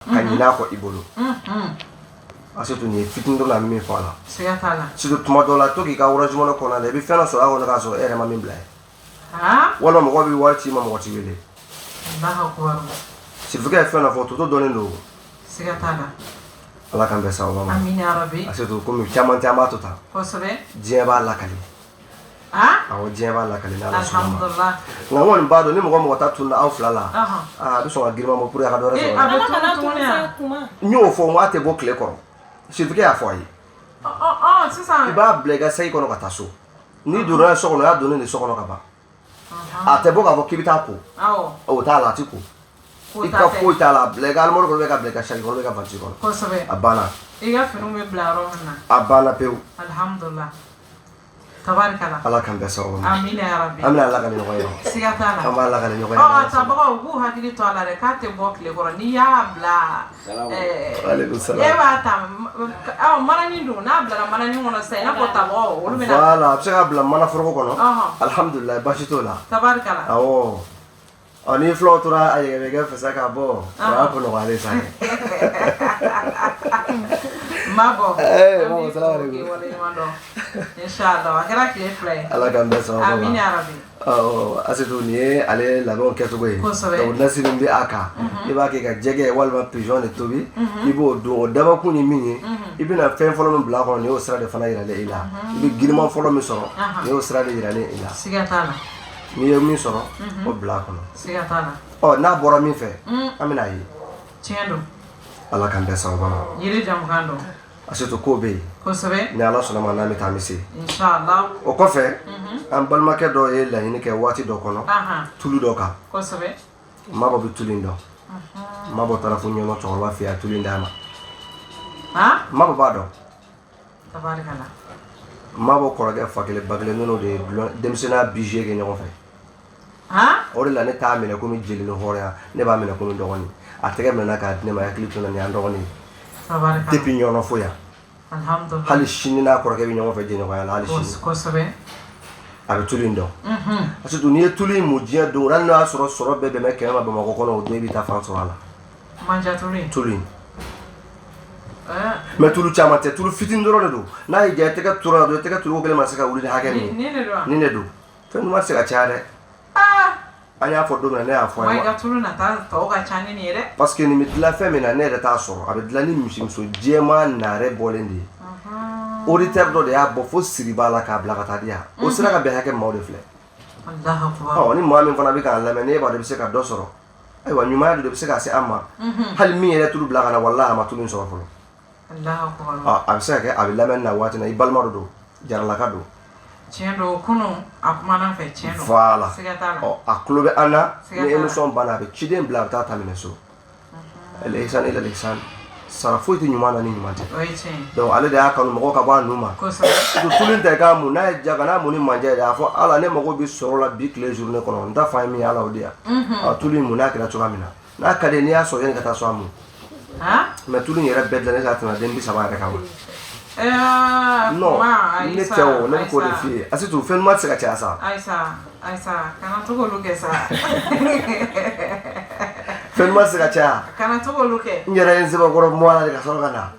Ka ɲinɛ a kɔ i bolo. Asetu, nin ye fitinin dɔrɔn a bɛ min fɔ a la. Siga t'a la. Surtout tuma dɔw la, to k'i ka Orange Money kɔnɔna la, i bɛ fɛn dɔ sɔrɔ a kɔnɔ k'a sɔrɔ e yɛrɛ ma min bila ye, walima mɔgɔ bɛ wari ci i ma, mɔgɔ t'i wele. Allahu akbar. Sirifikɛ ye fɛn dɔ fɔ, toto dɔnnen don. Siga t'a la. Ala k'an bɛn sababa ma. Amina ya rabi. Asetu, komi caman tɛ, an b'a to tan. Diɲɛ b'a lakali. Awɔ, diɲɛ b'a lakali n'Ala sɔnna ma. Alhamdulillah. Nka n kɔni b'a dɔn, ni mɔgɔ mɔgɔ ta tununa aw fila la, aa, a bɛ sɔn ka girin ma pour que a ka dɔ wɛrɛ sɔrɔ. A bɛ Ala kana tunu tuguni tunu a? Sa kuma. N y'o fɔ n ko a tɛ bɔ tile kɔrɔ. Sirifikɛ y'a fɔ a ye. Ɔ, sisan. I b'a bila i ka saki kɔnɔ ka taa so. N'i donna so kɔnɔ, o y'a donnen de so kɔnɔ ka ban. A tɛ bɔ k'a fɔ k'i bɛ taa ko. O t'a la, a tɛ ko. Ko I ta ka tɛ. Foyi t'a la. A bila i ka armoire kɔnɔ, ka bila i ka saki kɔnɔ, i ka valise kɔnɔ. A banna. I ka finiw bɛ bila yɔrɔ min na. A banna pewu. Alhamdulillah. Tabarikala. Ala k'an bɛn sababu ma. Amina ya rabi. An bɛna lakali ɲɔgɔn ye. Siga t'a la. An b'a lakali ɲɔgɔn ye. Ɔ, a tabagaw, u k'u hakili to a la dɛ, k'a tɛ bɔ tile kɔrɔ n'i y'a bila. Aleykum salam. E b'a ta, awɔ, mananin don, n'a bilara mananin kɔnɔ sisan, i n'a fɔ tabagaw, olu bɛna. Voilà, a bɛ se k'a bila mana foroko kɔnɔ. Alhamdulilayi, baasi t'o la. Tabarikala. Awɔ. Ɔ, ni fulaw tora a yɛgɛyɛgɛ fasa k'a bɔ, o y'a ko nɔgɔyalen sa ye. Mabɔ. Eh, An Mabɔ, b'i fo salam alaikum. k'i waleɲuman dɔn. Inshallah, a kɛra tile 2 ye. Ala k'an bɛn sababa ma. Amina ya rabi. Awɔ, Asetu, nin ye ale labɛnw kɛcogo ye. Donc nasi min bɛ a kan, i b'a kɛ ka jɛgɛ walima pigeon de tobi, i b'o dun. O dabakun ye min ye, i bɛna fɛn fɔlɔ min bila a kɔnɔ, nin y'o sira de fana yiralen i la. I bɛ giriman fɔlɔ min sɔrɔ, nin y'o sira de yiralen i la. Siga t'a la. N'i ye min sɔrɔ, o bila a kɔnɔ. Siga t'a la. Ɔ, n'a bɔra min fɛ, an bɛna ye. Tiɲɛ don. Ala k'an bɛn sababa ma. Yiri jamukan don. Asetu, ko bɛ yen. Ni Ala sɔnna ma, n'an bɛ taa, an bɛ se. Inshallah. O kɔfɛ, an balimakɛ dɔ ye laɲini kɛ waati dɔ kɔnɔ, tulu dɔ kan. Mabɔ bɛ tulu in dɔn. Mabɔ taara fo Ɲɔnɔ cɛkɔrɔba fɛ yen, a tulu in d'a ma. Mabɔ b'a dɔn. Tabarikala. Mabɔ kɔrɔkɛ fa kelen ba kelen ninnu de ye denmisɛnninya bijɛ kɛ ɲɔgɔn fɛ. O de la ne t'a minɛ komi jeli ni hɔrɔnya, ne b'a minɛ komi dɔgɔnin. A tɛgɛ minɛ k'a di ne ma, hakili to na, nin y'an dɔgɔnin ye depuis Ɲɔnɔ fo yan. Hali sini n'a kɔrɔkɛ bɛ ɲɔgɔn fɛ jɛɲɔgɔnya la hali sini. A bɛ tulu in dɔn. Parce que n'i ye tulu in mun diɲɛ don, hali n'o y'a sɔrɔ sɔrɔ bɛɛ bɛn 100 ma Bamakɔ kɔnɔ, o don i bɛ taa fan sɔrɔ a la. Manja tulu in. Tulu in. Mais tulu caman tɛ, tulu fitinin dɔrɔn de don. N'a y'i diya, i tɛgɛ tora dɔrɔn, i tɛgɛ tulu ko kelen ma se ka wuli ni hakɛ min ye. Nin de don wa? Nin de don. Fɛn ɲuman tɛ se ka caya dɛ. An y'a fɔ don min na, ne y'a fɔ a ye. Wa i ka tulu nata tɔw ka ca ni nin ye dɛ. Parce que nin bɛ dilan fɛn min na, ne yɛrɛ t'a sɔrɔ. A bɛ dilan ni misimuso jɛman naare bɔlen de ye. Auditeur dɔ de y'a bɔ fo Siriba la k'a bila ka taa di yan. O sera ka bɛn hakɛ maaw de filɛ. Allahu akbar. Ɔ, ni maa min fana bɛ k'an lamɛn, n'e b'a dɔn i bɛ se ka dɔ sɔrɔ, ayiwa, ɲumanya de bɛ se ka se an ma. Hali min yɛrɛ tulu bila ka na, walahi, a ma tulu in sɔrɔ fɔlɔ. Allahu akbar. A bɛ se ka kɛ a bɛ lamɛnni na waati na, i balima dɔ don, jaralaka don. Tiɲɛ don, kunun a kumana fɛ, tiɲɛ don. Voilà. Siga t'a la. Ɔ, a tulo bɛ an na. Siga ni t'a la. Émission banna, a bɛ ciden bila, a bɛ taa ta minɛ so. Al-ihsan ila al-ihsan, sara foyi tɛ ɲuman na ni ɲuman tɛ. O ye tiɲɛ ye. Donc ale de y'a kanu mɔgɔw ka bɔ a nu ma. Tulu in ta i k'a mun, n'a ye ja, ka n'a mun ni manja ye, a fɔ Ala, ne mago bɛ sɔrɔ la bi tile journée kɔnɔ, n ta fan ye min ye, Ala, o di yan. Ɔ, tulu in mun, n'a kɛra cogoya min na, n'a ka di, n'i y'a sɔrɔ yanni ka taa so, a mun. Mais tulu in yɛrɛ bɛɛ dilan, ne ka tɛmɛ den 30 yɛrɛ kan wa. Non, ne tɛ o, ne bɛ k'o de f'i ye. Asitu, fɛn ɲuman tɛ se ka caya sa. Ayisa, Ayisa, kana to k'olu kɛ sa. Fɛn ɲuman tɛ se ka caya. Kana to k'olu kɛ. N yɛrɛ ye n sɛbɛkɔrɔ mɔ a la de ka sɔrɔ ka na.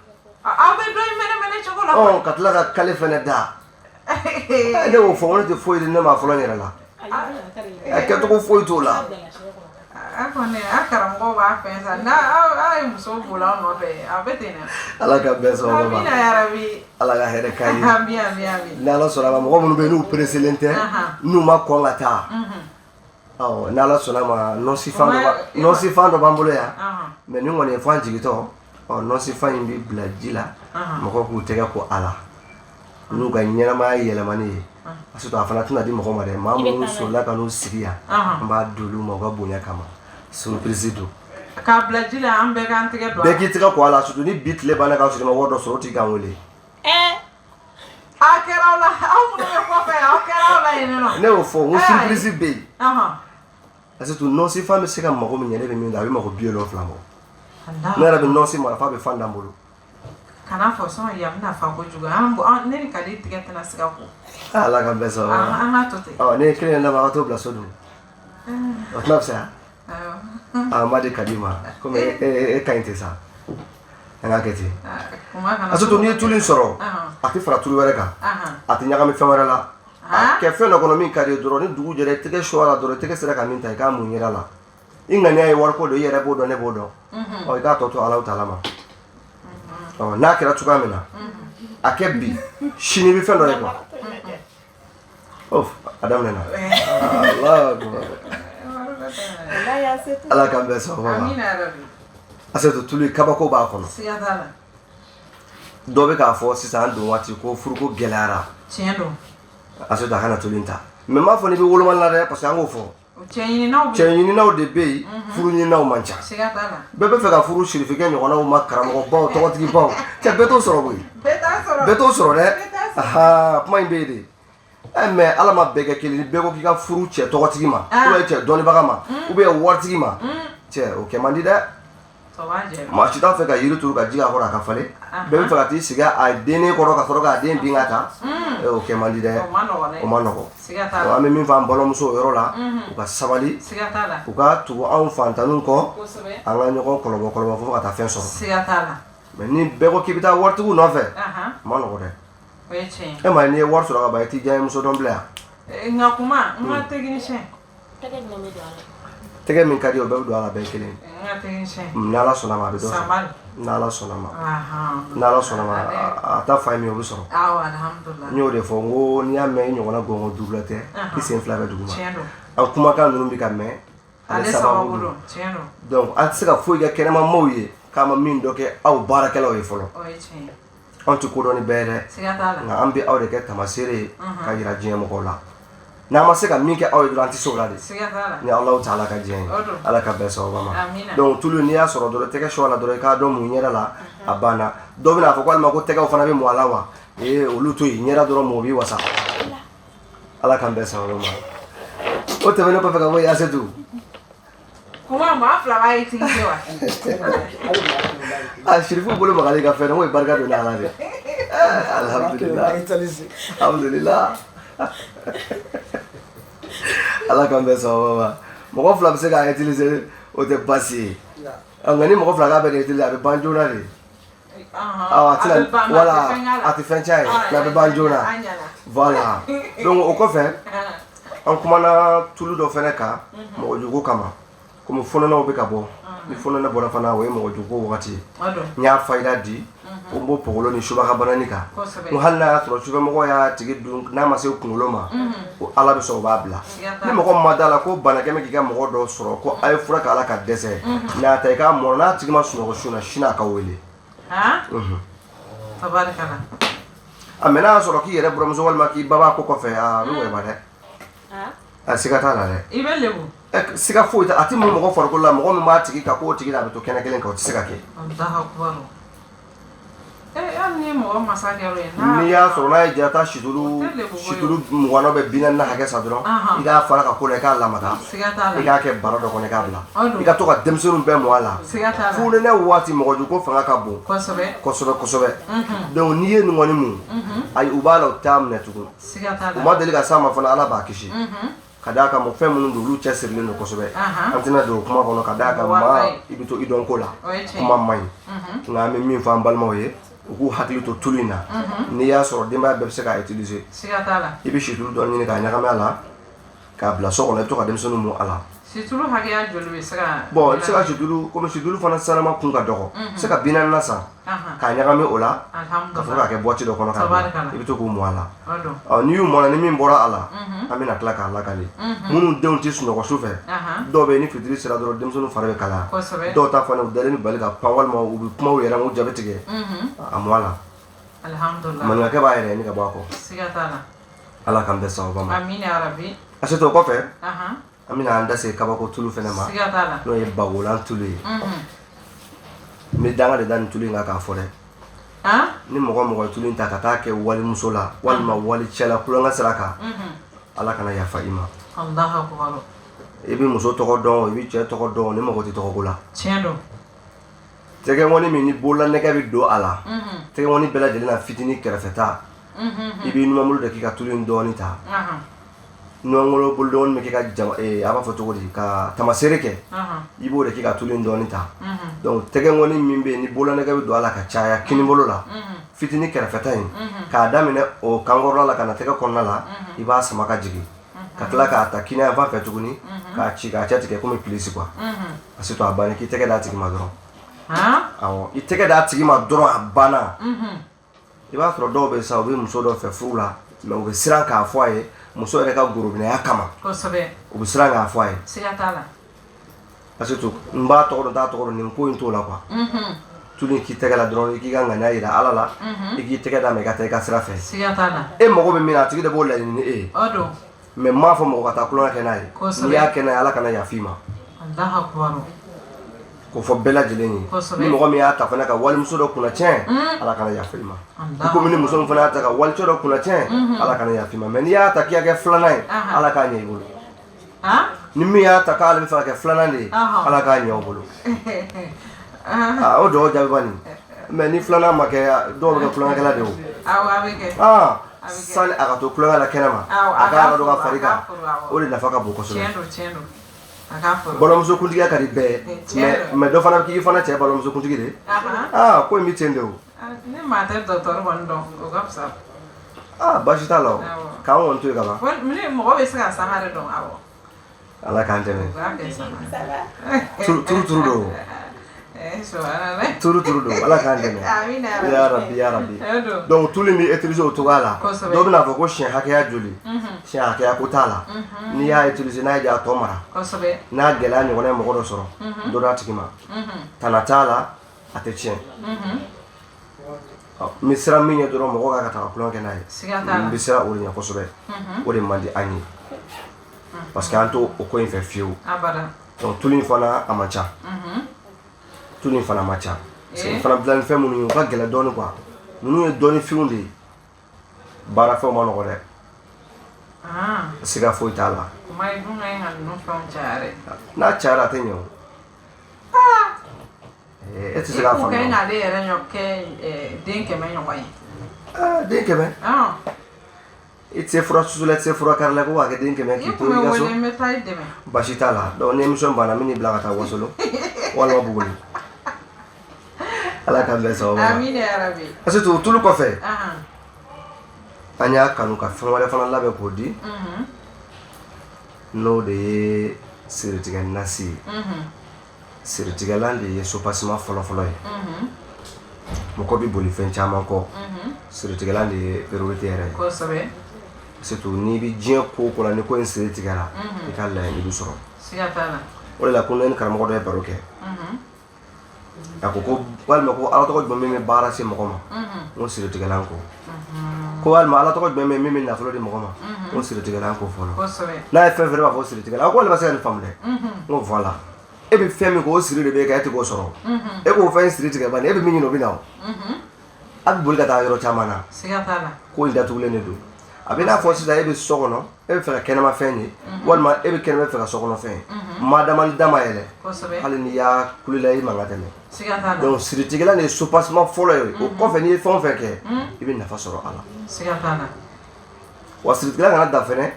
Aw bɛ dɔ in mɛnɛmɛnɛ cogo la. Ɔ, ka tila ka kale fɛnɛ da. Ne y'o fɔ, ne tɛ foyi di ne ma fɔlɔ n yɛrɛ la. A kɛcogo foyi t'o la. A kɔni, a karamɔgɔ b'a fɛn sa, n'a aw ye muso boli aw nɔfɛ, a bɛ ten dɛ. Ala ka bɛn sababu ma. Amina yarabi. Ala ka hɛrɛ k'an ye. Ami, ami, ami. Ni Ala sɔnna a ma, mɔgɔ minnu bɛ yen n'u pereselen tɛ, n'u ma kɔn ka taa, awɔ, ni Ala sɔnna a ma, nɔnsi fan dɔ b'an bolo yan. Mais nin kɔni ye fo an jigitɔ. Ɔ, nɔnsi fan in bɛ bila ji la, mɔgɔw k'u tɛgɛ ko a la n'u ka ɲɛnamaya yɛlɛmani ye. Parce que a fana tɛna di mɔgɔ ma dɛ. Maa minnu solila ka n'u sigi yan, an b'a d'olu ma u ka bonya kama, surprise don. K'a bila ji la, an bɛɛ k'an tɛgɛ don. Bɛɛ k'i tɛgɛ ko a la, surtout ni bi tile banna k'a sɔrɔ i ma wari dɔ sɔrɔ, o tigi k'an wele. A kɛra aw la, aw minnu bɛ kɔfɛ, aw kɛra aw la yen nɔ. Ne y'o fɔ n ko surprise bɛ yen. Parce que nɔnsi fan bɛ se ka mago min ɲɛ, ne bɛ min dɔn, a bɛ mago 70 bɔ. Ne yɛrɛ bɛ nɔnsi mara f'a bɛ fan da n bolo. Kana fɔ sɔn yan bɛna fa kojugu, an ne ni Kadi tigɛ tɛna se ka ko. Ala ka bɛn sababa ma. An ka to ten. Ɔ, ne ye kelen d'a ma, a ka t'o bila so dun, o tɛna fisaya. Awɔ. A ma di ka di ma komi e ka ɲi ten sa, an k'a kɛ ten. Kuma. A surtout n'i ye tulu in sɔrɔ, a tɛ fara tulu wɛrɛ kan, a tɛ ɲagami fɛn wɛrɛ la. A kɛ fɛn dɔ kɔnɔ min ka di ye dɔrɔn. Ni dugu jɛra, i tɛgɛ su a la dɔrɔn, i tɛgɛ sera ka min ta, i k'a mun ɲɛda la. I ŋaniya ye wariko don, i yɛrɛ b'o dɔn, ne b'o dɔn. Ɔ, i k'a tɔ to Alahu taala ma. Ɔ, n'a kɛra cogoya min na, a kɛ bi, sini i bɛ fɛn dɔ ye quoi. Oh, a daminɛna. Allahu akbar. Ala k'an bɛn sababa ma. Amina yarabi. Asetu, tulu kabako b'a kɔnɔ. Siga t'a la. Dɔ bɛ k'a fɔ sisan, an don waati ko furuko gɛlɛyara. Tiɲɛ don. Asetu, a kana tulu in ta, mais n m'a fɔ n'i bɛ wolomali la dɛ, parce que an k'o fɔ. Cɛ ɲininaw bɛ. Cɛ ɲininaw de bɛ yen, furu ɲininaw man ca. Siga t'a la. Bɛɛ bɛ fɛ ka furu sirifikɛ ɲɔgɔnnaw ma, karamɔgɔbaw, tɔgɔtigibaw. Cɛ, bɛɛ t'o sɔrɔ koyi. Bɛɛ t'a sɔrɔ. Bɛɛ t'o sɔrɔ dɛ. Bɛɛ t'a sɔrɔ. Ahan, kuma in bɛ yen de. Ɛ, mais Ala ma bɛɛ kɛ kelen ye. Bɛɛ ko k'i ka furu cɛ tɔgɔtigi ma, ou bien cɛ dɔnnibaga ma, ou bien waritigi ma. Cɛ, o kɛ man di dɛ. Tɔ b'a jɛ. Maa si t'a fɛ ka yiri turu ka ji k'a kɔrɔ, a ka falen. Bɛɛ bɛ fɛ ka t'i sigi a dennin kɔrɔ ka sɔrɔ k'a den bin ka taa. Ɛ, o kɛ man di dɛ. O ma nɔgɔn dɛ. O ma nɔgɔn. Siga t'a la. An bɛ min fɔ an balimamuso o yɔrɔ la, u ka sabali. Siga t'a la. U ka tugu anw fantanw kɔ. An ka ɲɔgɔn kɔlɔbɔ kɔlɔbɔ fo ka taa fɛn sɔrɔ. Siga t'a la. Mais ni bɛɛ ko k'i bɛ taa waritigiw nɔfɛ, o ma nɔgɔn dɛ. O ye tiɲɛ ye. E ma ye, n'i ye wari sɔrɔ ka ban, i t'i diya muso dɔn bilen yan. Nka kuma, n ka technicien. Tɛgɛ jumɛn bɛ don a la? Tɛgɛ min ka di, o bɛɛ bɛ don a la, bɛɛ ye kelen. N ka technicien. N'Ala sɔnna ma, a bɛ dɔ sɔrɔ. Samali. N'Ala sɔnna ma. N'Ala sɔnna ma, a ta fa ye min ye, o bɛ sɔrɔ. Awɔ, alhamdulilah. N y'o de fɔ, n ko n'i y'a mɛn i ɲɔgɔnna gɔngɔn duuru la tɛ, i sen fila bɛ dugu ma. Tiɲɛ don. An kumakan ninnu bɛ ka mɛn. Ale sababu don, tiɲɛ don. Donc an tɛ se ka foyi kɛ kɛnɛma maaw ye k'an ma min dɔ kɛ aw baarakɛlaw ye fɔlɔ. O ye tiɲɛ ye. Anw tɛ kodɔn ni bɛɛ ye dɛ. Siga t'a la. Nka an bɛ aw de kɛ tamaseere ye ka yira diɲɛ mɔgɔw la. N'an ma se ka min kɛ aw ye dɔrɔn, an tɛ se o la de. Siga t'a la. Ni Alahu taala ka diɲɛ ye. O don. Ala ka bɛn sababa ma. Amina. Donc tulu, n'i y'a sɔrɔ dɔrɔn, tɛgɛ su a la dɔrɔn, i k'a dɔn mun ɲɛda la, a banna. Dɔw bɛna fɔ ko walima ko tɛgɛw fana bɛ mun a la wa? Ee, olu to yen, ɲɛda dɔrɔn, mun b'i wasa. Ala k'an bɛn sababa ma. O tɛmɛnen kɔfɛ ka bɔ yen, Asetu. Kuma, maa fila b'a utiliser wa? A Sirifu bolo magali ka fɛn na, n ko ye barika don a la de. Alhamdulillah. Alhamdulillah. Ala k'an bɛn sababa ma. Mɔgɔ fila bɛ se k'a utiliser, o tɛ baasi ye. Nka ni mɔgɔ fila k'a bɛ utiliser, a bɛ ban joona de. A tɛna, voilà, a tɛ fɛn tiɲɛ ye, mais a bɛ ban joona. Voilà. Donc o kɔfɛ, an kumana tulu dɔ fɛnɛ kan mɔgɔ jugu kama. Komi fonɛnɛw bɛ ka bɔ. Ni fonɛnɛ bɔra fana, o ye mɔgɔ jugu wagati ye. N y'a fayida di ko n b'o pogolo ni subaga banani kan. N ko hali n'a y'a sɔrɔ sufɛmɔgɔ y'a tigi dun, n'a ma se kunkolo ma, ko Ala bɛ sɔn o b'a bila. Ni mɔgɔ min ma da la ko bana kɛmɛ k'i ka mɔgɔ dɔ sɔrɔ, ko a ye fura kɛ, Ala ka dɛsɛ n'a ta, i k'a mɔn, n'a tigi ma sunɔgɔ su na, sini a ka wele. Tabarikala. A mɛ n'a y'a sɔrɔ k'i yɛrɛ buramuso walima k'i ba b'a ko kɔfɛ, a bɛ wɛrɛba dɛ. A siga t'a la dɛ. I bɛ lebu. Siga foyi tɛ, a tɛ mun mɔgɔ farikolo la, mɔgɔ min b'a tigi ka k'o tigi la, a bɛ to kɛnɛ kelen kan, o tɛ se ka kɛ. Allahu akbar. Hali ni mɔgɔ masa kɛra o ye. N'i y'a sɔrɔ n'a ye ja, taa situlu situlu 20 bɛ 40 na hakɛ san dɔrɔn, i k'a fara ka ko la, i k'a lamaga, i k'a kɛ bara dɔ kɔnɔ, i k'a bila, i ka to ka denmisɛnninw bɛɛ mɔ a la. Fonɛnɛ waati, mɔgɔ jugu fanga ka bon kosɛbɛ kosɛbɛ kosɛbɛ. Donc n'i ye nin kɔni mun, ayi, u b'a la, u t'a minɛ tugun. U ma deli ka s'a ma fana, Ala b'a kisi. Ka d'a kan fɛn minnu don, olu cɛ sirilen don kosɛbɛ. An tɛna don o kuma kɔnɔ, ka d'a kan maa i bɛ to i dɔn ko la, kuma man ɲi. Nka an bɛ min fɔ an balimaw ye, u k'u hakili to tulu in na. N'i y'a sɔrɔ denbaya bɛɛ bɛ se k'a utiliser, i bɛ situlu dɔ ɲini k'a ɲagami a la, k'a bila so kɔnɔ, i bɛ to ka denmisɛnninw mun a la. Situlu hakɛya joli bɛ se ka? Bon, i bɛ se ka situlu, komi situlu fana sanama kun ka dɔgɔ, i bɛ se ka 40 na san k'a ɲagami o la, ka sɔrɔ k'a kɛ boîte dɔ kɔnɔ k'a bila, i bɛ to k'u mun a la. Ɔ, n'i y'u mɔn, ni min bɔra a la, an bɛna tila k'a lakali. Minnu denw tɛ sunɔgɔ su fɛ, dɔw bɛ yen, ni fitiri sera dɔrɔn, denmisɛnninw fari bɛ kalaya. Dɔw ta fana, u dalen bɛ bali ka pan, walima u bɛ kuma u yɛrɛ ma, u ja bɛ tigɛ. A mɔ a la, maninkakɛ b'a yɛrɛ ɲini ka bɔ a kɔ. Ala k'an bɛn sababa ma. Asetu, o kɔfɛ, an bɛna an da se kabako tulu fana ma, n'o ye bagolan tulu ye. N bɛ danga de da nin tulu in kan k'a fɔ dɛ. Ni mɔgɔ mɔgɔ ye tulu in ta ka taa kɛ walimuso la walima walicɛ la kulonkɛ sira kan, Ala kana yafa i ma. I bɛ muso tɔgɔ dɔn, i bɛ cɛ tɔgɔ dɔn, ni mɔgɔ tɛ tɔgɔko la. Tɛgɛŋɔni min ni bololanɛgɛ bɛ don a la, tɛgɛŋɔni bɛɛ lajɛlen na fitinin kɛrɛfɛ ta, i b'i numanbolo de k'i ka tulu in dɔɔnin ta. Ɲɔgɔngolo bolodɔn bɛ kɛ ka a b'a fɔ cogo di, ka tamaseere kɛ, i b'o de kɛ ka tulu in dɔɔni ta. Donc tɛgɛngɔni min bɛ yen ni bololanɛgɛ bɛ don a la ka caya, kini bolo la fitinin kɛrɛfɛta in, k'a daminɛ o kankɔrɔla la ka na tɛgɛ kɔnɔna la, i b'a sama ka jigin, ka tila k'a ta kini yan fan fɛ tuguni, k'a ci k'a cɛ tigɛ komi pilisi quoi. Asetu, a banna. K'i tɛgɛ d'a tigi ma dɔrɔn. Awɔ, i tɛgɛ d'a tigi ma dɔrɔn, a banna. I b'a sɔrɔ dɔw bɛ sa, u bɛ muso dɔ fɛ furu la, mais u bɛ siran k'a fɔ a ye, muso yɛrɛ ka gorobinɛya kama. U bɛ siran k'a fɔ a ye. Siga t'a la. Parce que n b'a tɔgɔ dɔn, n t'a tɔgɔ dɔn, nin ko in t'o la quoi. Tulu k'i tɛgɛ la dɔrɔn, i k'i ka ŋaniya jira Ala la, i k'i tɛgɛ d'a ma, i ka taa i ka sira fɛ. Siga t'a la. E mago bɛ min na, a tigi de b'o laɲini ni e ye. O don. Mais n m'a fɔ mɔgɔ ka taa tulonkɛ kɛ n'a ye. N'i y'a kɛ n'a ye, Ala kana yafa i ma. Alahu akubaru. K'o fɔ bɛɛ lajɛlen ye. Ni mɔgɔ min y'a ta fana ka walimuso dɔ kunna tiɲɛ, Ala kana yafa i ma. I komi ni muso min fana y'a ta ka walicɛ dɔ kunna tiɲɛ, Ala kana yafa i ma. Mais n'i y'a ta k'i y'a kɛ filanan ye, Ala k'a ɲɛ i bolo. Ni min y'a ta k'ale bɛ fɛ ka kɛ filanan de ye, Ala k'a ɲɛ o bolo. O dugawu jaabi bani. Mais ni filanan ma kɛ, dɔw bɛ kɛ tulonkɛla de ye o. Awɔ, a bɛ kɛ. Sani a ka to tulonkɛ la kɛnɛ ma, a ka dɔ ka fari kan, o de nafa ka bon kosɛbɛ. Tiɲɛ don, tiɲɛ don. A k'a furu. Balimamuso kuntigiya ka di bɛɛ ye, mais dɔ fana k'i fana cɛ balimamuso kuntigi de ye. Aa, ko in bɛ ten de o. Ni maa tɛ dɔgɔtɔrɔ kɔni dɔn, o ka fisa. Aa, baasi t'a la o. K'an kɔni to yen ka ban. Ni mɔgɔ bɛ se ka sanga de dɔn, awɔ. Ala k'an dɛmɛ. Turu turu don. Turu turu don. Ala k'an dɛmɛ. Ya rabi, ya rabi. Donc tulu in bɛ utiliser o cogoya la. Dɔw bɛna fɔ ko siɲɛ hakɛya joli? Siɲɛ hakɛya ko t'a la. N'i y'a utiliser, n'a y'i diya, a tɔ mara. N'a gɛlɛya ɲɔgɔnna ye mɔgɔ dɔ sɔrɔ, dɔ d'a tigi ma. Tana t'a la, a tɛ tiɲɛ. N bɛ siran min ɲɛ dɔrɔn, mɔgɔ ka taa tulonkɛ n'a ye. N bɛ siran o de ɲɛ kosɛbɛ. O de man di an ye. Parce que an t'o ko in fɛ fiyewu. Donc tulu in fana, a man ca. Tulu in fana man ca. Parce que fana dilan ni fɛn minnu ye, u ka gɛlɛn dɔɔnin quoi. Ninnu ye dɔɔninfinw de ye. Baarafɛnw ma nɔgɔ dɛ. Siga foyi t'a la. N'a cayara, a tɛ ɲɛ o. E tɛ se k'a faamuya. I k'ale yɛrɛ kɛ den 100 ɲɔgɔn ye. Den 100? I tɛ se fura susu la, i tɛ se fura kari la, ko k'a kɛ den 100 k'i to i ka so. N bɛ taa i dɛmɛ. Baasi t'a la. Donc ni émission banna, n bɛ n'i bila ka taa Wasolon walima Buguni. Ala k'an bɛn sababu ma. Amina yarabi. Parce que tulu kɔfɛ, an y'a kanu ka fɛn wɛrɛ fana labɛn k'o di. N'o de ye siritigɛ nasi ye. Siritigɛlan de ye soubassement fɔlɔfɔlɔ ye. Mɔgɔ bɛ boli fɛn caman kɔ, siritigɛlan de ye priorité yɛrɛ ye. Surtout n'i bɛ diɲɛ ko o ko la, ni ko in siri tigɛra, i ka laɲini bɛ sɔrɔ. O de la ko ne ni karamɔgɔ dɔ ye baro kɛ, a ko ko walima ko ala tɔgɔ jumɛn min bɛ baara se mɔgɔ ma? N ko siritigɛlan ko. Ko walima ala tɔgɔ jumɛn bɛ min bɛ nafolo di mɔgɔ ma? N ko siritigɛlan ko fɔlɔ. N'a ye fɛn fɛn b'a fɔ siritigɛlan, a ko ale ma se ka nin faamu dɛ. N ko voilà, e bɛ fɛn min kɛ, o siri de bɛ kɛ, e tɛ k'o sɔrɔ. E k'o fɛn siri tigɛ bani, e bɛ min ɲini, o bɛ na. O a bɛ boli ka taa yɔrɔ caman na, ko in datugulen de don. A bɛ n'a fɔ sisan, e bɛ so kɔnɔ, e bɛ fɛ ka kɛnɛmafɛn ye, walima e bɛ kɛnɛma fɛ ka sokɔnɔfɛn ye, madama ni da ma yɛlɛ, hali n'i y'a kulela, i man ka tɛmɛ. Donc siritigɛlan de ye soubassement fɔlɔ ye. O kɔfɛ, n'i ye fɛn o fɛn kɛ, i bɛ nafa sɔrɔ a la. Wa siritigɛlan kana da fɛnɛ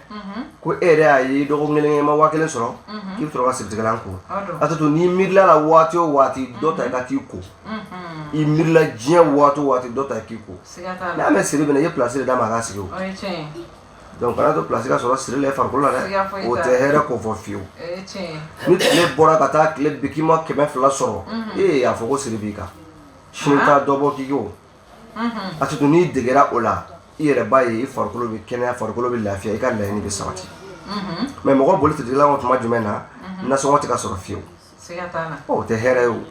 ko e yɛrɛ y'a ye dɔgɔkun kelen i ma 1000 sɔrɔ, k'i bɛ sɔrɔ ka siritigɛlan ko. A tɛ to n'i miirila la waati o waati, dɔ ta i ka t'i ko. I miirila diɲɛ waati o waati, dɔ ta i k'i ko. N'a mɛn siri bɛna, i ye place de d'a ma a k'a sigi o. Donc kana to place ka sɔrɔ siri la i farikolo la dɛ, o tɛ hɛrɛ ko fɔ fiyewu. Ni tile bɔra ka taa tile bi k'i ma 200 sɔrɔ, e y'a fɔ ko siri b'i kan, sini taa dɔ bɔ k'i ko. A tɛ to n'i degera o la, i yɛrɛ b'a ye i farikolo bɛ kɛnɛya, farikolo bɛ lafiya, i ka laɲini bɛ sabati. Mais mɔgɔ boli siritigɛlan kɔ tuma jumɛn na, nasɔngɔ tɛ ka sɔrɔ fiyewu, o tɛ hɛrɛ ye o.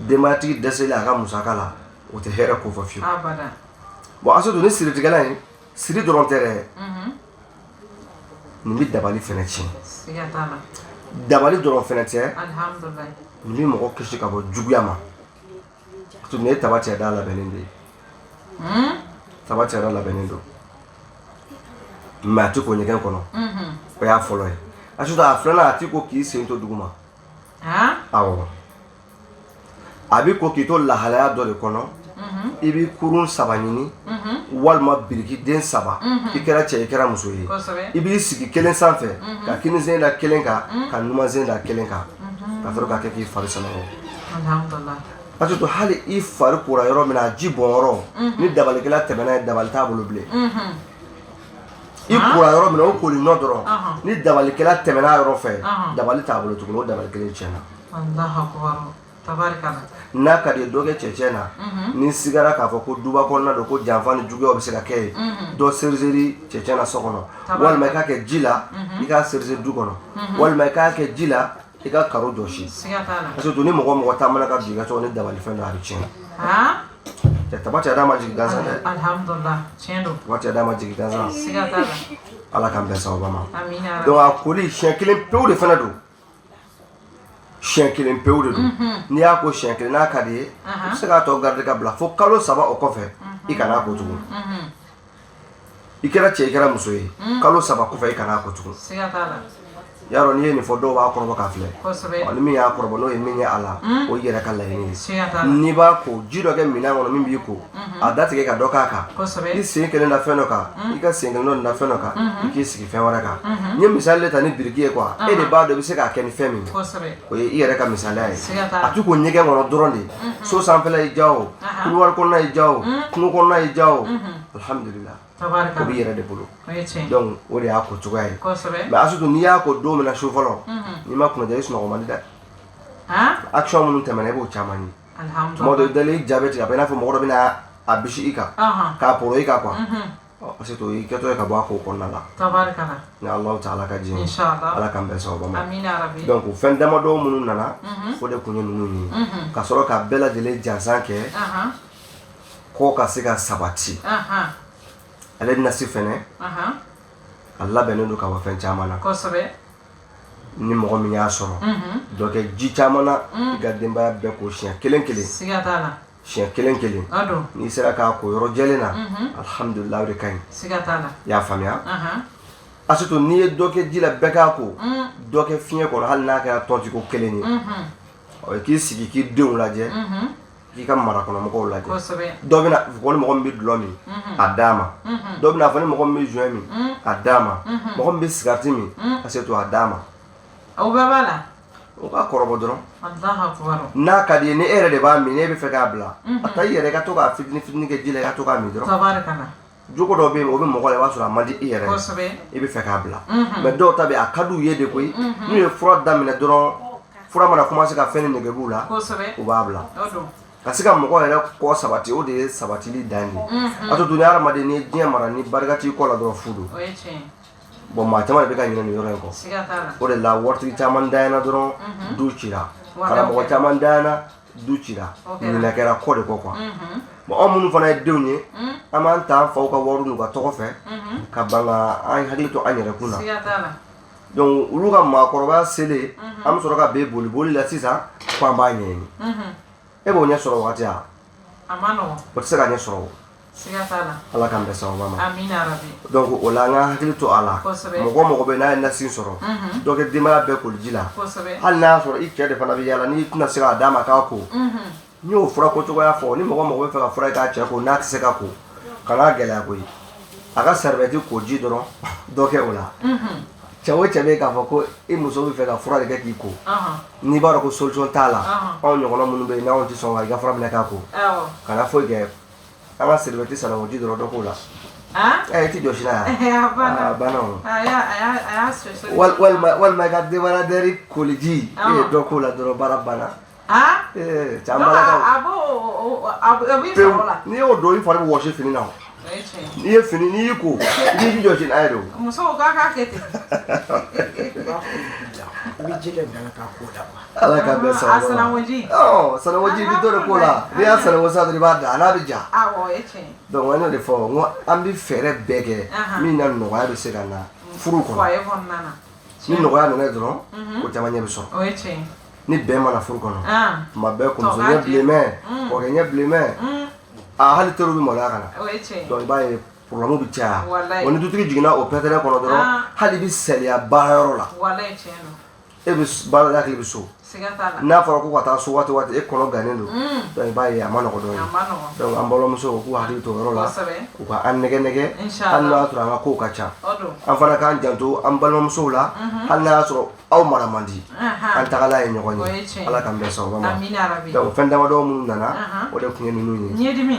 Denbayatigi dɛsɛlen a ka musaka la, o tɛ hɛrɛ ko fɔ fiyewu. Bon, a surtout ni siritigɛlan in, siri dɔrɔn tɛ dɛ, nin bɛ dabali fɛnɛ tiɲɛ. Dabali dɔrɔn fɛnɛ tɛ, nin bɛ mɔgɔ kisi ka bɔ juguya ma. Nin ye taba cɛda labɛnnen de ye. Taba cɛda labɛnnen don, mais a tɛ ko ɲɛgɛn kɔnɔ. O y'a fɔlɔ ye. A surtout a filanan, a tɛ ko k'i sen to dugu ma. Awɔ, a bɛ ko k'i to lahalaya dɔ de kɔnɔ. I bɛ kurun saba ɲini walima birikiden saba, i kɛra cɛ, i kɛra muso ye, i b'i sigi kelen sanfɛ, ka kini sen da kelen kan, ka numan sen da kelen kan, ka sɔrɔ k'a kɛ k'i fari sanango. Parce que hali i fari kora yɔrɔ min na, a ji bɔn yɔrɔ, ni dabalikɛla tɛmɛna yen, dabali t'a bolo bilen. I kora yɔrɔ min na, o koli nɔ dɔrɔn, ni dabalikɛla tɛmɛna yɔrɔ fɛ, dabali t'a bolo tuguni, o dabali kelen tiɲɛna. N'a ka di dɔ kɛ cɛncɛn na, n'i sigara k'a fɔ ko duba kɔnɔna don, ko janfa ni juguya bɛ se ka kɛ yen, dɔ seriseri cɛncɛn na so kɔnɔ, walima i k'a kɛ ji la, i k'a seriseri du kɔnɔ, walima i k'a kɛ ji la, i ka karo jɔsi. Parce que ni mɔgɔ mɔgɔ taamana ka don i ka so ni dabali fɛn dɔ, a bɛ tiɲɛ. Cɛ, taba cɛ ma jigin gansan dɛ, waati d'a ma jigin gansan. Ala k'an bɛn sababa ma. Donc a koli siɲɛ kelen pewu de fana don, siɲɛ kelen pewu de don. N'i y'a ko siɲɛ kelen, n'a ka di ye, i bɛ se k'a tɔ garder ka bila fo kalo 3. O kɔfɛ, i kan'a ko tugun. I kɛra cɛ, i kɛra muso ye, kalo 3 kɔfɛ, i kan'a ko tugun. Y'a n'i ye nin fɔ, dɔw b'a kɔrɔbɔ k'a filɛ. Ni min y'a kɔrɔbɔ, n'o ye min ye a la, o yɛrɛ ka laɲini ye. N'i b'a ko, ji dɔ kɛ minɛn kɔnɔ min b'i ko, a datigɛ ka dɔ k'a kan, i sen kelen da fɛn dɔ kan, i ka sen kelen dɔ da fɛn dɔ kan, i k'i sigi fɛn wɛrɛ kan. N ye misali de ta ni biriki ye quoi. E de b'a dɔn i bɛ se k'a kɛ ni fɛn min ye, o ye i yɛrɛ ka misaliya ye. A ti ko ɲɛgɛn kɔnɔ dɔrɔn de, so sanfɛla y'i diya o, couloir kɔnɔna y'i diya o, kungo kɔnɔna y'i diya o, alhamdulillah, o b'i yɛrɛ de bolo. Donc o de y'a ko cogoya ye. Mais Asutu, n'i y'a ko don min na su fɔlɔ, n'i ma kunnaja, i sunɔgɔ man di dɛ. Action minnu tɛmɛna, i b'o caman ye. Tuma dɔ i dalen, i ja bɛ tigɛ, a bɛ i n'a fɔ mɔgɔ dɔ bɛna a bisi i kan, k'a poro i kan quoi. Parce que o y'i kɛtɔ ye ka bɔ a ko kɔnɔna la. Ni Alahu taala ka diɲɛ ye, Ala k'an bɛn sababa ma. Donc fɛn damadɔ minnu nana, o de tun ye ninnu ye, ka sɔrɔ ka bɛɛ lajɛlen jansan kɛ kɔ ka se ka sabati. Ale nasi fɛnɛ, a labɛnnen don ka bɔ fɛn caman na. Ni mɔgɔ min y'a sɔrɔ, dɔ kɛ ji caman na, i ka denbaya bɛɛ ko siɲɛ kelen kelen, siɲɛ kelen kelen. N'i sera k'a ko yɔrɔ jɛlen na, alhamdulillah, o de ka ɲi. I y'a faamuya? Asutu, n'i ye dɔ kɛ ji la, bɛɛ k'a ko, dɔ kɛ fiɲɛ kɔnɔ, hali n'a kɛra tɔntiko kelen ye, ɔ k'i sigi k'i denw lajɛ, k'i ka marakɔnɔmɔgɔw lajɛ. Dɔ bɛna fɔ ni mɔgɔ min bɛ dulɔ min, a d'a ma. Dɔ bɛna fɔ ni mɔgɔ min bɛ joint min, a d'a ma. Mɔgɔ min bɛ sigariti min, Asutu, a d'a ma. O bɛɛ b'a la. O ka kɔrɔbɔ dɔrɔn. N'a ka di ye, ni e yɛrɛ de b'a min, n'e bɛ fɛ k'a bila, a taa i yɛrɛ i ka to k'a fitinin fitinin kɛ ji la, i ka to k'a min dɔrɔn. Jogo dɔ bɛ yen, o bɛ mɔgɔ la, i b'a sɔrɔ a man di i yɛrɛ ye, i bɛ fɛ k'a bila. Mais dɔw ta bɛ, a ka d'u ye de koyi. N'u ye fura daminɛ dɔrɔn, fura mana commencer ka fɛn nege b'u la, u b'a bila. Ka se ka mɔgɔ yɛrɛ kɔ sabati, o de ye sabatili dan ye. A to ni hadamaden, n'i ye diɲɛ mara ni barika t'i kɔ la dɔrɔn, fu don. Bon, maa caman de bɛ ka ɲinɛ nin yɔrɔ in kɔ. O de la waritigi caman dayana dɔrɔn, du cira. Karamɔgɔ caman dayana, du cira. Ɲinɛ kɛra kɔ de kɔ quoi. Bon, anw minnu fana ye denw ye, an b'an ta an faw ka wari n'u ka tɔgɔ fɛ, ka ban ka an hakili to an yɛrɛ kun na. Donc olu ka maakɔrɔbaya selen, an bɛ sɔrɔ ka bɛn boli boli la sisan ko an b'a ɲɛɲini. E b'o ɲɛ sɔrɔ wagati a o tɛ se ka ɲɛ sɔrɔ o. Ala k'an bɛn sababa ma. Donc o la, an ka hakili to a la. Mɔgɔ mɔgɔ bɛ n'a ye nasi sɔrɔ, dɔ kɛ denbaya bɛɛ koliji la. Hali n'a y'a sɔrɔ i cɛ de fana bɛ yaala, n'i tɛna se k'a d'a ma k'a ko, n y'o fura ko cogoya fɔ. Ni mɔgɔ mɔgɔ bɛ fɛ ka fura k'a cɛ ko, n'a tɛ se ka ko, kan'a gɛlɛya koyi. A ka serviette ko ji dɔrɔn, dɔ kɛ o la. Cɛ o cɛ bɛ k'a fɔ ko i muso bɛ fɛ ka fura de kɛ k'i ko, n'i b'a dɔn ko solution t'a la, anw ɲɔgɔnna minnu bɛ yen, n'anw tɛ sɔn ka i ka fura minɛ k'a ko, kana foyi kɛ, an ka serviette sananko ji dɔrɔn, dɔ k'o la. Ɛ, i tɛ jɔsi n'a ye, a banna o. Walima i ka débardeur koliji, e ye dɔ k'o la dɔrɔn, baara banna. Cɛ, an balakaw, pewu, n'i y'o don, i fari bɛ wɔsi fini na o. N'i ye fini, n'i y'i ko, i b'i jɔsi n'a ye de o. Musow k'a k'a kɛ ten. I bɛ ji kɛ minɛn na k'a ko la quoi. Ala ka bɛn sababa ma. A sanankoji. Ɔ, sanankoji, i bɛ dɔ de k'o la. N'i y'a sananko sa dɔrɔn, i b'a da, a n'a bɛ ja. Awɔ, o ye tiɲɛ ye. Donc an y'o de fɔ, n ko an bɛ fɛɛrɛ bɛɛ kɛ min na nɔgɔya bɛ se ka na furu kɔnɔ. Foyer kɔnɔna na. Ni nɔgɔya nana dɔrɔn, ko caman ɲɛ bɛ sɔrɔ. O ye tiɲɛ ye. Ni bɛn mana furu kɔnɔ, tuma bɛɛ kɔmuso ɲɛ bilenmɛ, kɔrɔkɛ ɲɛ bilenmɛ, a hali teriw bɛ maloya ka na. Donc i b'a ye problème bɛ caya. Wa ni dutigi jiginna o pɛtɛrɛ kɔnɔ dɔrɔn, hali i bɛ saliya baarayɔrɔ la, e bɛ baara, hakili bɛ so. N'a fɔra ko ka taa so waati waati, e kɔnɔ gannen don, donc i b'a ye a ma nɔgɔ dɔɔnin. Donc an balimamusow k'u hakili to o yɔrɔ la, u ka an nɛgɛ nɛgɛ, hali n'a y'a sɔrɔ an ka kow ka ca. An fana k'an janto an balimamusow la, hali n'a y'a sɔrɔ aw mara man di, an tagala ye ɲɔgɔn ye. Ala k'an bɛn sababa ma. Donc fɛn damadɔ minnu nana, o de tun ye ninnu ye.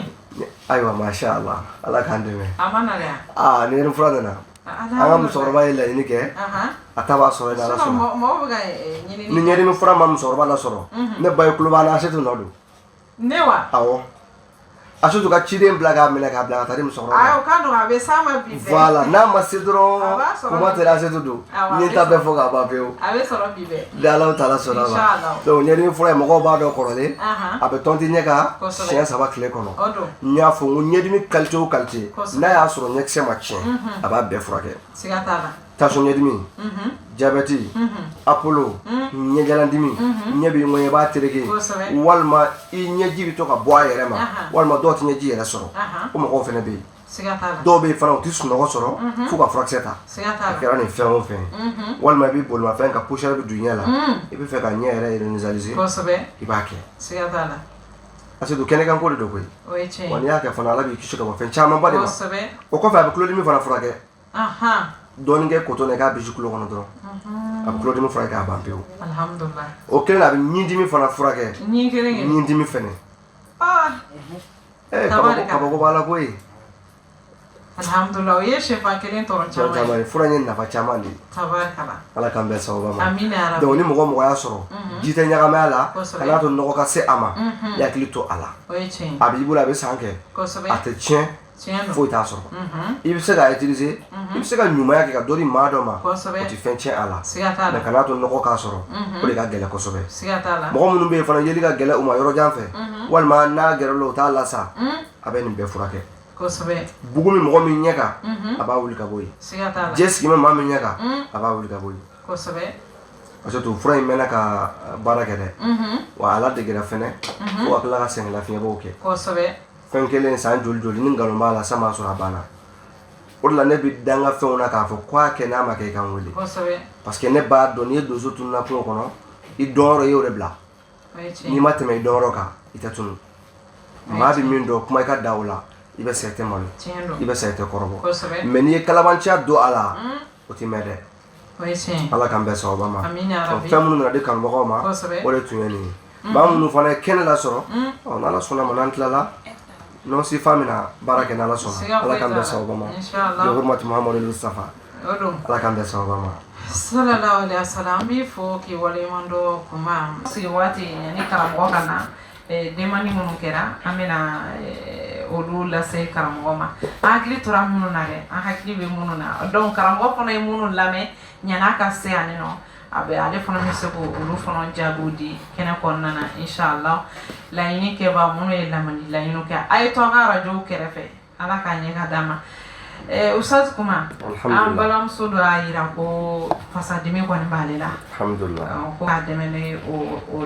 Ayiwa, masha Allah, Ala k'an dɛmɛ. Aa, ni fura nana, an ka musokɔrɔba ye laɲini kɛ, a ta b'a sɔrɔ ni Ala sɔnna. Ni ɲɛdimi fura ma musokɔrɔba lasɔrɔ, ne ba ye kulo b'a la, Asetu nɔ don. Ne wa? Awɔ, Asetu ka ciden bila k'a minɛ k'a bila ka taa di musokɔrɔba ma. O ka nɔgɔn, a bɛ s'a ma bi bɛɛ. Voilà, n'a ma se dɔrɔn, kuma tɛ, Asetu don. N ye n ta bɛɛ fɔ k'a ban pewu. A bɛ sɔrɔ bi bɛɛ. Ni Alahu taala sɔnna ma. Donc ɲɛdimi fura ye, mɔgɔw b'a dɔn kɔrɔlen, a bɛ tɔnti ɲɛ kan siɲɛ 3 tile kɔnɔ. N y'a fɔ n ko ɲɛdimi qualité o qualité, n'a y'a sɔrɔ ɲɛkisɛ ma tiɲɛ, a b'a bɛɛ furakɛ. Siga t'a la. Tension ɲɛdimi, diabète, apollo, ɲɛjalandimi, ɲɛ b'i ŋɔɲɛ, i b'a tereke, walima i ɲɛji bɛ to ka bɔ a yɛrɛ ma, walima dɔw tɛ ɲɛji yɛrɛ sɔrɔ, o mɔgɔw fana bɛ yen. Dɔw bɛ yen fana, u tɛ sunɔgɔ sɔrɔ f'u ka furakisɛ ta. A kɛra nin fɛn o fɛn ye, walima i bɛ bolimafɛn kan, poussière bɛ don ɲɛ la, i bɛ fɛ ka ɲɛ yɛrɛ renasaliser, i b'a kɛ. Parce que kɛnɛkanko de don koyi. Wa n'i y'a kɛ fana, Ala b'i kisi ka bɔ fɛn camanba de ma. O kɔfɛ, a bɛ tulodimi fana furakɛ. Dɔɔnin kɛ koto na, i k'a bisi tulo kɔnɔ dɔrɔn, a bɛ tulodimi furakɛ k'a ban pewu. O kelen, a bɛ ɲindimi fana furakɛ. Ɲindimi fɛnɛ, kabako b'a la koyi. Alhamdulillah, o ye sɛfan kelen tɔrɔ caman ye. Fura in ye nafa caman de ye. Ala k'an bɛn sababa ma. Donc ni mɔgɔ mɔgɔ y'a sɔrɔ, ji tɛ ɲagami a la, kan'a to nɔgɔ ka se a ma, i hakili to a la. A b'i bolo, a bɛ san kɛ, a tɛ tiɲɛ, foyi t'a sɔrɔ. I bɛ se k'a utiliser, i bɛ se ka ɲumanya kɛ ka dɔ di maa dɔ ma, o tɛ fɛn tiɲɛ a la. Mais kan'a to nɔgɔ k'a sɔrɔ, o de ka gɛlɛn kosɛbɛ. Mɔgɔ minnu bɛ yen fana, yeli ka gɛlɛn u ma yɔrɔ jan fɛ, walima n'a gɛrɛla u t'a lasa, a bɛ nin bɛɛ furakɛ. Bugun bɛ mɔgɔ min ɲɛ kan, a b'a wuli ka bɔ yen. Jɛ sigi bɛ maa min ɲɛ kan, a b'a wuli ka bɔ yen. Parce que fura in mɛnna ka baara kɛ dɛ, wa ala degera fɛnɛ fo ka tila ka sɛgɛnlafiɲɛbɔw kɛ. Fɛn kelen san joli joli, ni nkalon b'a la, san b'a sɔrɔ a banna. O de la ne bɛ da n ka fɛnw na k'a fɔ ko a kɛ, n'a ma kɛ, i ka n wele, parce que ne b'a dɔn n'i ye donso tununna kungo kɔnɔ, i dɔnyɔrɔ, i y'o de bila. N'i ma tɛmɛ i dɔnyɔrɔ kan, i tɛ tunu. Maa bɛ min dɔn, kuma i ka da o la, i bɛ sa, i tɛ malo, i bɛ sa, i tɛ kɔrɔbɔ. Mais n'i ye kalabanciya don a la, o tɛ mɛn dɛ. Ala k'an bɛn sababa ma. Fɛn minnu nana di kanubagaw ma, o de tun ye nin ye. Maa minnu fana ye kɛnɛ lasɔrɔ, ɔ, n'Ala sɔnna ma, n'an tilala nɔnsi fa mina baara kɛ, n'Ala sɔnna. Ala k'an bɛn sababa ma. Bi hurmati Muhamadu Mustafa, Ala k'an bɛn sababa ma. Sallallahu alaihi wasallam. An b'i fo k'i waleɲuman dɔn. Kuma sigi waati yanni karamɔgɔ ka na, demande minnu kɛra, an bɛna olu lase karamɔgɔ ma. An hakili tora minnu na dɛ, an hakili bɛ minnu na. Donc karamɔgɔ fana ye minnu lamɛn ɲan'a ka se yan nɔ, a bɛ ale fana bɛ se k'olu fana jaabiw di kɛnɛ kɔnɔna na, inshallah. Laɲini kɛbaa minnu ye laɲiniw kɛ, a ye to aw ka arajow kɛrɛfɛ. Ala k'a ɲɛ ka d'a ma. Ustaz Kuma, an balimamuso dɔ y'a yira ko fasadimi kɔni b'ale la, ko k'a dɛmɛ ni o